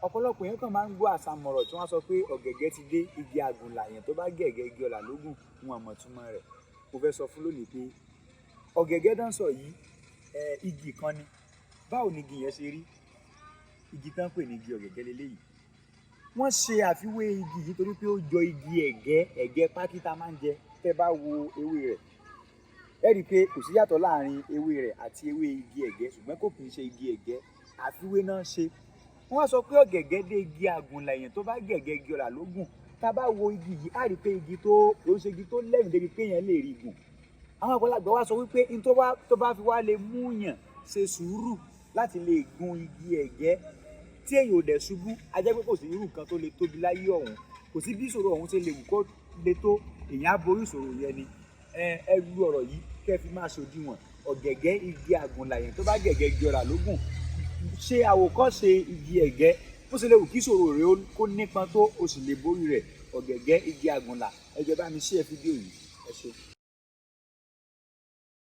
Ọ̀pọ̀lọpọ̀ èèyàn kàn máa ń gbọ́ àsàmọ̀rọ̀ tí wọ́n sọ pé ọ̀gẹ̀gẹ̀ ti dé igi àgùnlà, èèyàn tó bá gẹ̀gẹ́ igi ọ̀là lógún, wọn mọ̀ túmọ̀ rẹ̀. Mo fẹ́ sọ fún lónìí pé ọ̀gẹ̀gẹ̀ tán sọ yìí, igi kan ni. Báwo ni igi yẹn ṣe rí? Igi tán pè ní igi ọ̀gẹ̀gẹ̀ leléyìí. Wọ́n ṣe àfiwé igi yìí torí pé ó jọ igi ẹ̀gẹ́, ẹ̀gẹ́ pákí tá a máa ń jẹ. Tẹ́ bá wo ewé rẹ̀, ẹ rí i pé kò sí yàtọ̀ láàrin ewé rẹ̀ àti ewé igi ẹ̀gẹ́, ṣùgbọ́n kò kì í ṣe igi ẹ̀gẹ́. Àfiwé náà ṣe. Wọ́n wá sọ pé ọ̀gẹ̀gẹ̀ dé igi àgùnlà, èèyàn tó bá gẹ̀gẹ́ igi ọ̀là lógún. Tá a bá wo igi yìí, á rí i pé igi tó kò ń ṣe igi tó lẹ́mìí débi pé èèyàn lè rí gùn. Àwọn àgbàlagbà wá sọ wípé n tó bá fi wá lè mú yàn ṣe sùúrù láti lè gun igi ẹ̀gẹ́ tí èèyàn ò dẹ̀ ṣubú, a jẹ́ pé kò sí irú nǹkan tó lè tóbi láyé ọ̀hún. Kò sí bí ìṣòro ọ̀hún ṣe lè wù kó le tó, èèyàn á borí ìṣòro yẹn ni. Ẹ lu ọ̀rọ̀ yìí kẹ́ ẹ fi máa ṣòdiwọ̀n ọ̀gẹ̀gẹ̀ igi àgùnlà, èèyàn tó bá gẹ̀gẹ́ igi ọ̀là lógún. Ṣe àwòkọ́ṣe igi ẹ̀gẹ́, bó ṣe lè wù kí ìṣòro rẹ̀ kó nípọn tó, o sì lè borí rẹ̀. Ọ̀gẹ̀gẹ̀ igi àgùnlà. Ẹ jọ̀ọ́, bá mi share fídíò yìí. Ẹ ṣé.